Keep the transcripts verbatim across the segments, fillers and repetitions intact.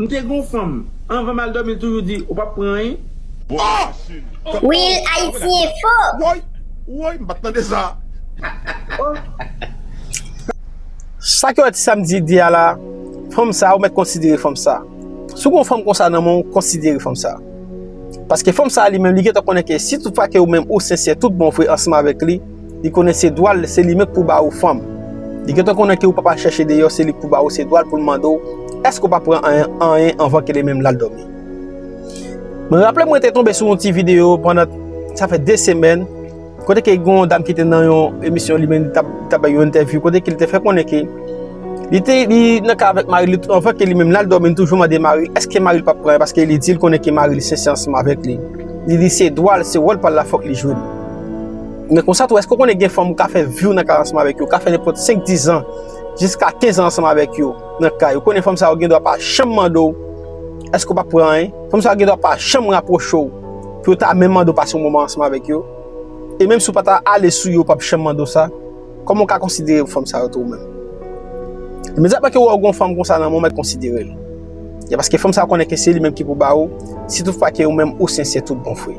M te gon fanm, anvan m al dòmi, l toujou di, "Ou p ap pran anyen." Will Haiti Info. Woy, woy, m pa t tande sa. Sa ke Ti Samdi di a la, fanm sa, ou mèt konsidere fanm sa. Si w gon fanm konsa nan men w, konsidere fanm sa. Paske fanm sa li menm, li gentan konnen ke si tout fwa ke ou menm ou sensè tout bon vre ansanm avèk li, li konnen se dwa l, se li menm k pou ba ou fanm. Li gentan konnen ke ou p ap al chèche deyò, se li k pou ba ou, se dwa l pou l mande w, èske w p ap pran anyen, anyen anvan ke li menm l al dòmi. Mwen raple mwen te tonbe sou yon ti videyo pandan, sa fè de semèn, kote ke gen yon dam ki te nan yon emisyon, li menm li t ap, t ap bay yon entèvyou, kote ke li te fè konnen ke li te, li nan kay avèk mari li, anvan ke li menm l al dòmi, li toujou mande mari l èske mari l p ap pran, paske li di l konnen ke mari l sensè ansanm avèk li. Li di se dwa l, se wòl pa l la, fòk li jwe l. Men konsa tou, èske w konnen gen fanm ou ka fè vi w nan kay ansanm avèk yo, ou ka fè nenpòt senk, diz an, jiska kenz an ansanm avèk yo nan kay? Ou konnen fanm sa yo gen dwa pa janm mande w èske w p ap pran anyen? Fanm sa yo gen dwa pa janm rapwoche w pou yo ta menm mande w pase yon moman ansanm avèk yo. E menm si w pa ta ale sou yo, yo p ap janm mande w sa. Kòman w ka konsidere fanm sa yo tou ou menm? Imedyatman ke w wè w gon fanm konsa nan men w, mèt konsidere l. Ya, paske fanm sa konnen ke se li menm ki pou ba ou, si tout fwa ke ou menm ou sensè tout bon vre.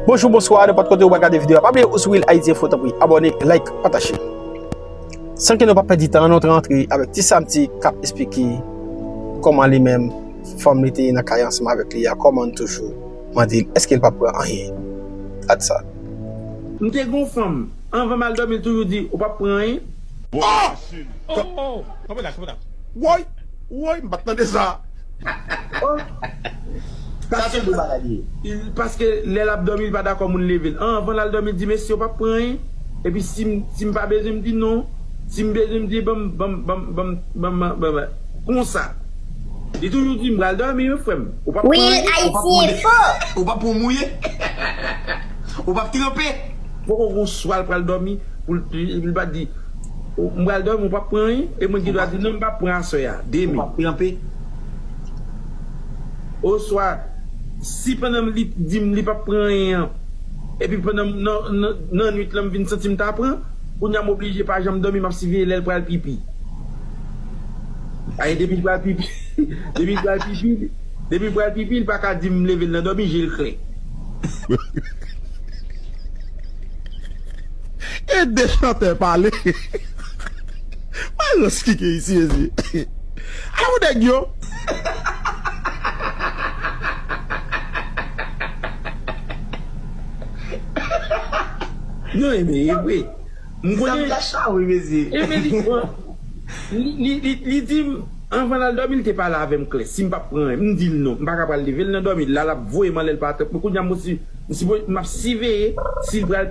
Bonjou, bonswa, nenpòt kote ou pral gade videyo a. Pa bliye ou sou Will Haiti Info, tanpri abòne, like, pataje. San ke nou pa pèdi tan, nou rantre avèk Ti Samdi k ap esplike kòman li menm, fanm li te ye nan kay ansanm avèk li a, kòman l toujou mande l èske l p ap pran anyen. Gad sa. M te gon fanm, anvan m al dòmi, l toujou di, "Ou p ap pran anyen." Oh! Oh, oh, kanpe la, kanpe la. Woy, woy, m pa t tande sa. Oh. Sa se de bagay li ye. Paske lè l ap dòmi, li pa dakò moun leve l. Anvan l al dòmi, l di, "Mesye, ou p ap pran anyen." Epi si m, si m pa bezwen, m di, "Non." Si m bezwen, m di, "Ban m, ban m, ban m, ban m, ban m, ban m, ban m." Konsa. Li toujou di, "M pral dòmi, wi, frè m. Ou p ap pran anyen." Ou p ap pran mouye. Ou p ap tranpe. Poko gon swa l pral dòmi, pou l, li pa di, "M pral dòmi, ou p ap pran anyen." E mwen ki dwa di, "Non, m p ap pran aswè a, demen." Ou p ap tranpe. Oswa, si pandan li di m li p ap pran anyen an, epi pandan nan, nan, nan nwit lan m vin santi m ta pran, kounye a m oblije pa janm dòmi, m ap siveye lè l pral pipi. Aye, depi l pral pipi, depi l pral pipi, depi l pral pipi, li pa ka di m leve l nan dòmi, je l klè. E de chantè pale. Malòs ki gen isi, mezi. Ala pou nèg yo. Non, e men, e vre. M konnen. Sa chawe, mezi. E men, li, li, li, li di m, anvan l al dòmi, li te pale avè m klè. Si m p ap pran, m di l non. M pa ka pral leve l nan dòmi. La, l ap voye m anlè l pa tèt mwen. Kounye a, m si, m sipo-, m ap siveye si l pral